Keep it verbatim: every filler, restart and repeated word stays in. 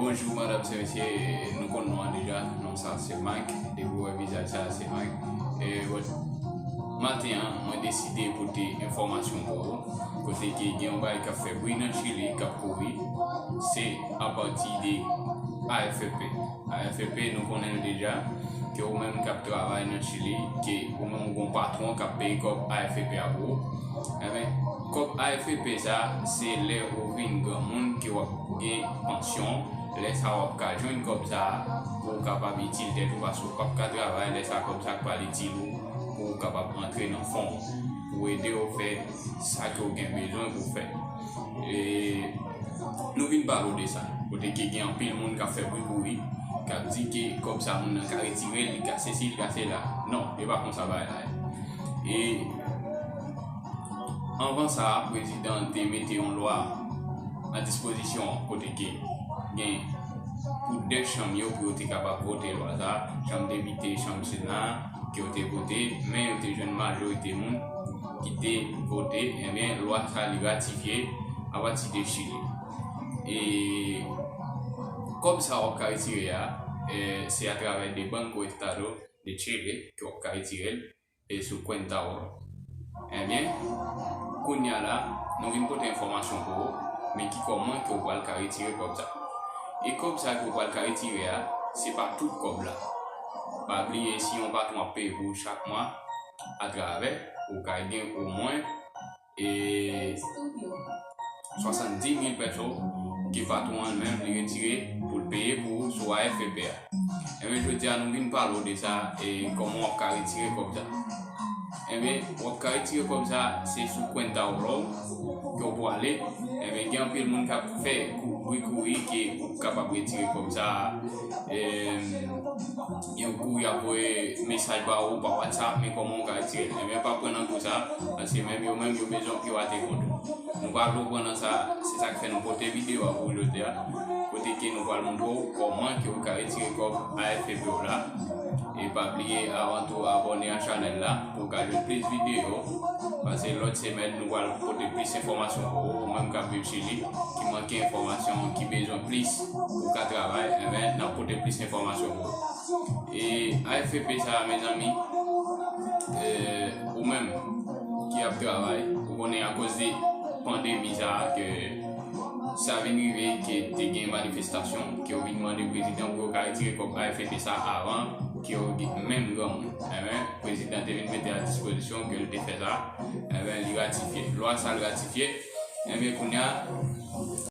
Bonjou, madanm, se mesye, nou konn non an deja. Non sa se Mike. Depi w wè vizaj sa, se Mike. E, wè, maten an, mwen deside pote enfòmasyon pou ou. Kote ke gen yon bagay k ap fè bri nan Chili, k ap kouri, se apati de A F P. A F P, nou konnen l deja, ke ou menm k ap travay nan Chili, ke ou menm ou gon patwon k ap peye kòb A F P a pou ou. Enben, kòb A F P sa, se lè ou vin granmoun ke w ap gen pansyon, lè sa w ap ka jwenn kòb sa pou ou kapab itil tèt ou, paske ou p ap ka travay, lè sa kòb sa k pral itil ou pou ou kapab antre nan fon, pou ede w fè sa ke w gen bezwen pou w fè. E nou vin pale w de sa, kote ke gen anpil moun k ap fè bri kouri, k ap di ke kòb sa moun nan ka retire l, li ka sesi, li ka sela. Non, e pa konsa bagay la ye. E anvan sa, prezidan te mete yon lwa a dispozisyon kote ke gen pou de chanm yo pou yo te kapab vote lwa sa, chanm depite, chanm sena, ke yo te vote, men yo te jwenn majorite moun ki te vote, enben, lwa sa li ratifye apati de Chili. E kòb sa w ap ka retire a, e, se atravè de Banco Estado de Chile ke w ap ka retire l, e sou Cuenta Oro. Enben, kounye a la, nou vin pote enfòmasyon pou ou, men ki kòman ke w pral ka retire kòb sa. E kòb sa ke w pral ka retire a, se pa tout kòb la. Pa bliye, si yon patwon ap peye pou ou chak mwa, atravè, ou ka gen omwen, e, swasanndis mil pèso ke patwon an menm li retire pou l peye pou ou sou A F P a. Enben, jodi a nou vin pale w de sa, e kòman w ap ka retire kòb sa. Enben, w ap ka retire kòb sa, se sou Cuenta Oro ke w pwale. Enben, gen anpil moun k ap fè kou-, bri kouri ke ou kapab retire kòb sa. E, yo kouri ap voye mesaj ba ou pa WhatsApp, men kòman w ka retire l. Enben, pa pran nan kou sa, paske menm yo menm yo bezwen pirate kont ou. Nou pa vle w pran nan sa, se sa k fè nou pote videyo a pou ou jodi a, kote ke nou pral montre w kòman ke w ka retire kòb A F P w la. E pa bliye, avan tou, abòne a chanèl la pou w ka jwenn plis videyo, paske lòt semèn nou pral pote plis enfòmasyon pou ou, ou menm k ap viv Chili, ki manke enfòmasyon, ki bezwen plis pou w ka travay, enben, n ap pote plis enfòmasyon pou ou. E A F P sa, mezanmi, e, ou menm ki ap travay, ou konnen akoz de pandemi sa, ke sa vin rive ke te gen manifestasyon, ke yo vin mande prezidan pou yo ka retire kòb A F P sa avan ke yo gen menm granmoun. Enben, prezidan te vin mete a dispozisyon ke l te fè sa, enben, li ratifye. Lwa sa l ratifye, enben, kounye a,